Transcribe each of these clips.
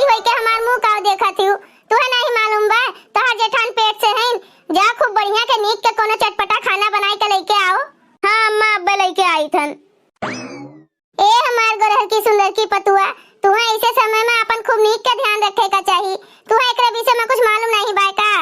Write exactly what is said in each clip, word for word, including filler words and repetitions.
होई के हमार मुंह काव देखत हिउ? तुहे नाहीं मालूम बा, तोहार जेठान पेट से हईन। जा खूब बढ़िया के नीक के कोनो चटपटा खाना बनाई के लइके आओ। हाँ अम्मा, अब्बे लइके आईथन। ए हमार गोरहर की सुंदर की पतुआ, तुहे ऐसे समय में अपन खूब नीक के ध्यान रखे का चाही। तुहे एकरे विषय में कुछ मालूम नाहीं बाय का?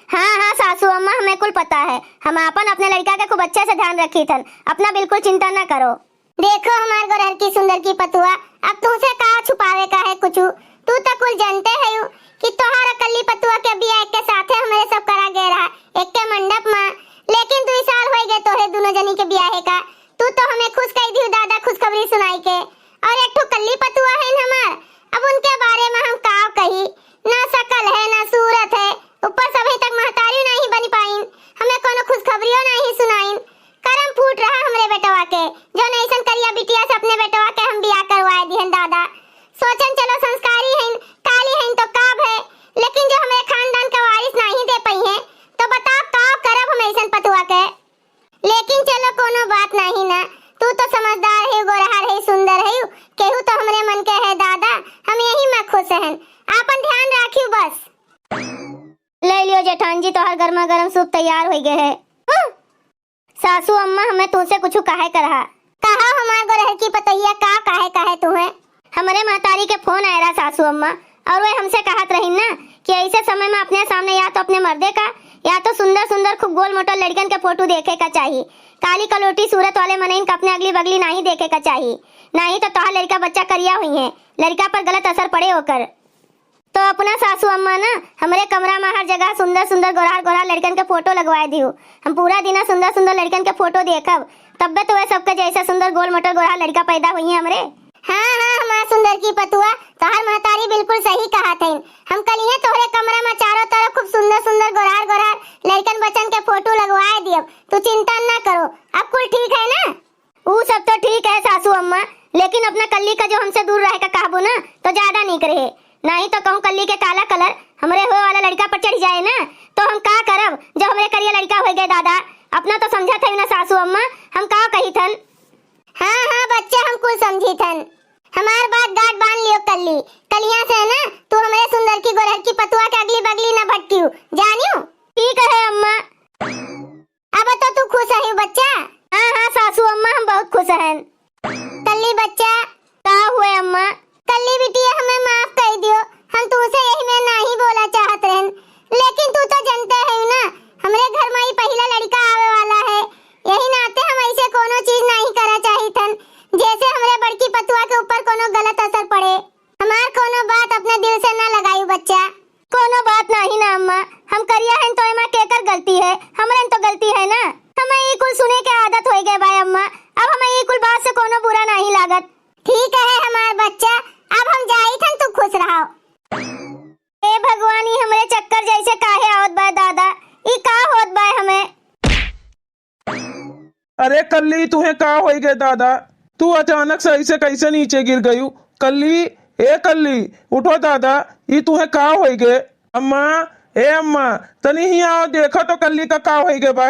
हाँ, हाँ सासू अम्मा, हमें कुल पता है। हम आपन अपने लड़का के खूब अच्छे से ध्यान रखीथन, अपना बिल्कुल चिंता ना करो। देखो हमार गोरहर की सुंदर की पतुआ, अब तुहसे का छुपावे का है कुछु? तू तो कुल जानते हयू कि तोहार कल्ली पतुआ के बियाह एक के साथे हमरे सब करा गए रहा, एक के मंडप में। लेकिन दुई साल होई गए तोहरे दुनो जनी के बियाहे का। तू तो हमें खुश कई दिहू दादा, खुशखबरी सुनाई के। और एक ठो कल्ली पतुआ है हमार, अब उनके बारे में हम का कही? ना शकल है, ना सूरत है, ऊपर से अभी तक महतारी नाहीं बनी पाइन, हमें कोनो खुशखबरियो नाहीं सुनाइन। करम फूट रहा हमरे बेटवा के, जौन ऐसन करिया बिटिया से अपने बेटवा के हम बियाह करवाए दिहन दादा। सोचन चलो संस्कारी हईन, काली हईन तो का भय, लेकिन जो हमरे खानदान का वारिस नाहीं दे पइहें, तो बताओ का करब हम ऐसन पतुआ के? लेकिन चलो कोनो बात नाहीं ना, तू तो समझदार है, गोरहर है, सुंदर है, केहू तो हमरे मन के है दादा, हम यही में खुश हन। आपन ध्यान राखियो बस। ले लियो जेठान जी, तोहर गर्मा गर्म सूप तैयार होई गए है। हम्म। सासू अम्मा, हमें तुहसे कुछ कहे के रहा। कहा हमार गोरहर की पतोहिया, का कहे, कहे तुहे? हमरे महतारी के फोन आए रहा सासू अम्मा, और वे हमसे कहत रही ना कि ऐसे समय में अपने सामने या तो अपने मर्दे का, या तो सुंदर सुंदर खूब गोल मोटल लड़कन के फोटो देखे का चाही। काली कलोटी सूरत वाले मनइन का अपने अगली बगली नाहीं देखे का चाही, नाहीं तो तोहार लड़का बच्चा करिया हुई है, लड़का पर गलत असर पड़े ओकर। तो अपना सासू अम्मा ना हमरे कमरा में हर जगह सुंदर सुंदर गोरहर गोरहर लड़कन के फोटो लगवाए दियो। हम पूरा दिना सुंदर सुंदर लड़कन के फोटो देखब, तब्बे तो वे सबके जैसे सुंदर गोल मोटल गोरहर लड़का पैदा होइहें हमरे। हाँ, हाँ, हमार सुंदर की पतुआ, तोहार महतारी बिल्कुल सही कहत हईन। हम कलिहे तोहरे कमरा में चारों तरफ खूब सुंदर सुंदर गोरहर गोरहर लड़कन बच्चन के फोटो लगवाए दियब, तू चिंता ना करो। अब कुल ठीक है ना? ऊ सब तो ठीक है सासू अम्मा, लेकिन अपना कल्ली का जो हमसे दूर रहे का कहबो ना, तो ज्यादा नीक रहे। नाहीं तो कहूँ कल्ली के काला कलर हमरे होए वाला लड़का पर चढ़ जाए ना, तो हम का करब, जो हमरे करिया लड़का होई गए दादा। अपना तो समझत है ना सासू अम्मा, हम का कही थन। हाँ, हाँ बच्चा, हम कुल समझी थन। हमार बात गांठ बांध लियो कल्ली, कलिया से ना तू हमरे सुंदर की गोरहर की पतुआ के अगली बगली ना भटकियो, जानियो? ठीक है अम्मा। अब तो तू खुश है बच्चा? हाँ, हाँ सासू अम्मा, हम बहुत खुश हैं। कल्ली बच्चा। का हुए अम्मा? कल्ली बिटिया, हमें माफ कर दियो, हम तुमसे यही में नाहीं बोला चाहत रहन, लेकिन तू तो जानते है ना, हमरे घर में ही पहला लड़का आवे वाला है, यही नाते हम ऐसे कोनो चीज नाहीं करा चाहित हन, जैसे हमरे बड़की पतुआ के ऊपर कोनो गलत असर पड़े। हमार कोनो बात अपने दिल से ना लगायू बच्चा। कोनो बात नाहीं ना अम्मा, हम करिया हन तो एमा केकर गलती है? हमरन तो गलती है ना। हमें ई कुल सुने के आदत होई गए बा अम्मा, अब हमें ई कुल बात से कोनो बुरा नाहीं लागत। ठीक है हमार बच्चा, अब हम जाइत हन, तू खुश रहो। ए भगवान, ई हमरे चक्कर जैसे काहे आवत बा दादा, ई का होत बा हमें? अरे कल्ली, तुहे का होई गए दादा? तू अचानक से ऐसे कैसे नीचे गिर गयू? कल्ली, ए कल्ली, उठो दादा, ई तुहे का होई गए? अम्मा, ए अम्मा, तनी हियाँ आओ, देखो तो कल्ली का का होई गए बा?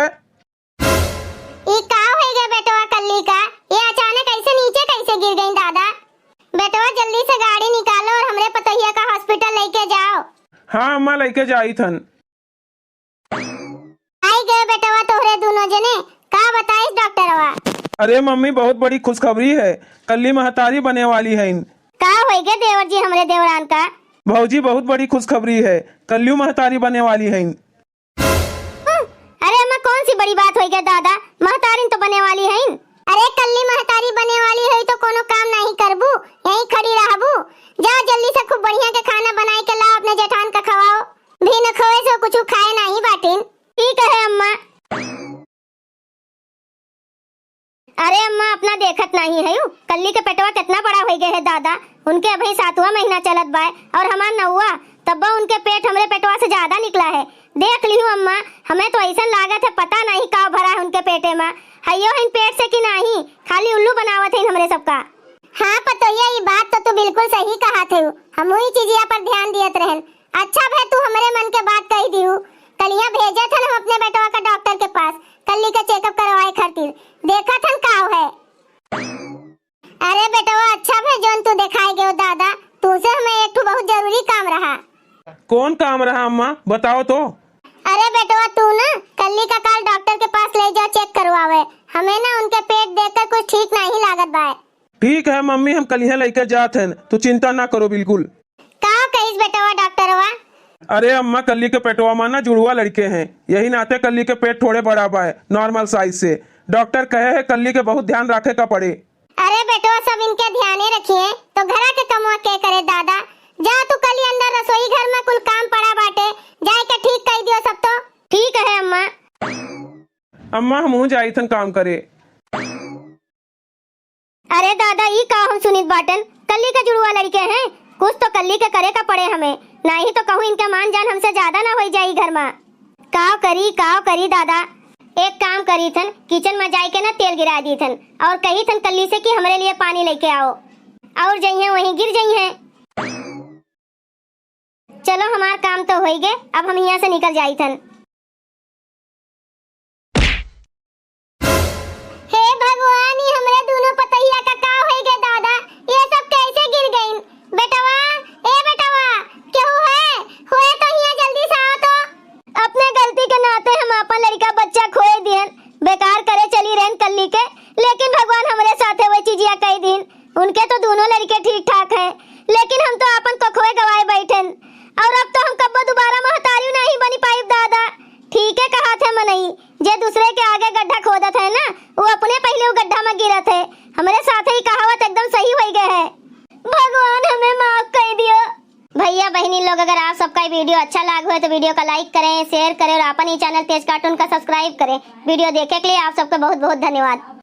ई का होई गए बेटवा कल्ली का? ये अचानक ऐसे नीचे कैसे गिर गई दादा? बेटवा जल्दी से गाड़ी निकालो और हमरे पतोहिया का हॉस्पिटल लेके जाओ। हाँ अम्मा, लेके जाई थन। आई गए बेटवा तोहरे दोनों जने, का बताइस डॉक्टरवा? अरे मम्मी, बहुत बड़ी खुशखबरी है, कल्ली महतारी बने वाली है। का होई गए देवर जी हमरे देवरान का? भौजी, बहुत बड़ी खुशखबरी है, कल्ली महतारी बने वाली है। हम्म, अरे अम्मा, कौन सी बड़ी बात होई गए दादा, महतारिन तो बने वाली है। अरे कल्ली महतारी बने वाली है तो कोनो काम नाहीं करबू, यहीं खड़ी रहबू। जा जल्दी से खूब बढ़िया के खाना बनाई के लाओ, अपने जेठान का खवाओ। बिन खोए से कुछ खाए नाहीं बाटिन। ठीक है अम्मा। अरे अम्मा, अपना देखत नाहीं है यू, कल्ली के पेटवा कितना बड़ा होई गए है दादा। उनके अभी सातवां महीना चलत बाय और हमार नौवा, तब्बो उनके पेट हमरे पेटवा से ज्यादा निकला है। देख लिहू अम्मा, हमें तो ऐसन लागत है पता नाहीं का भरा है उनके पेटे में। हइयो हइन पेट से कि नाहीं, खाली उल्लू बनावत हइन हमरे सबका। हाँ पतोहिया, ई बात तो तू बिल्कुल सही कहत है, हमहू ई चीजिया पर ध्यान दियत रहन। अच्छा भय तू हमरे मन के बात कही दिहू। कलिया भेजत हन हम अपने बेटवा का डॉक्टर के पास, कल्ली का चेकअप करवाए खातिर। देखत हन का है। अरे बेटवा, अच्छा भय जौन तू देखाए गयो दादा, तुमसे हमें एक ठो बहुत जरूरी कौन काम रहा अम्मा, बताओ तो। अरे बेटवा, तू ना कल्ली का काल डॉक्टर के पास ले जा, चेक करवावे। हमें ना उनके पेट देखकर कुछ ठीक नहीं लागत बाय। ठीक है मम्मी, हम कलिहे लइके जात हन, तू चिंता ना करो बिल्कुल। का कहिस बेटवा डॉक्टरवा? अरे अम्मा, कल्ली के पेटवा मा ना जुड़वा लड़के हैं, यही नाते कल्ली के पेट थोड़े बड़ा बाय, नॉर्मल साइज से। डॉक्टर कहे है कल्ली के बहुत ध्यान रखे का पड़े। अरे बेटवा, सब इनके ध्याने रखिए, तो घरा के कमवा के करे दादा? जा तू कल्ली अंदर रसोई घर मा कुल काम पड़ा बाटे, जाए के ठीक कइ दियो सब तो। ठीक है अम्मा। अम्मा, हमहू जाइथन काम करे। अरे दादा, ई का हम सुनित बाटन? कल्ली के जुड़वा लड़के हैं, कुछ तो कल्ली के करे का पड़े हमें, नहीं तो कहूँ इनके मान जान हमसे ज्यादा ना होई जाई घर मा। काव करी, काव करी दादा, एक काम करीथन, किचन मा जाए के ना तेल गिरा दीथन और कहीथन कल्ली से कि हमरे लिए पानी लेके आओ, और जइहें वहीं गिर जइहें। चलो, हमार काम तो होई गे, अब हम यहाँ से निकल जाइथन। हे भगवान, ई हमरे दुनो पतहिया का का होई गे दादा? ये सब कैसे गिर गइन? बेटवा, ए बेटवा, केहू है? होए तो हियाँ जल्दी से आओ तो। अपने गलती के नाते हम आपन लड़िका बच्चा खोए दिहन, बेकार करे चली रहन कल्ली के, लेकिन भगवान हमरे साथे वही चीजिया कई दिन। उनके तो दुनो लड़िके ठीक ठाक हैं, लेकिन हम तो आपन कोखवे गवाए बैठन। और अब तो हम कब्बो दोबारा महतारी नहीं बनी पाइब दादा। ठीके कहाथे मनई, जे दूसरे के आगे गड्ढा खोदत है ना, वो अपने पहिले वो गड्ढा मा गिरत है। हमरे साथे ई कहावत एकदम सही होई गए है। भगवान हमें माफ कर दियो। भैया बहिनी लोग, अगर आप सबका ये video अच्छा लाग होए तो video का like करें, share करें और आपन ई channel तेज cartoon का subscribe करें। Video देखे के लिए आप सबका बहुत बहुत धन्यवाद।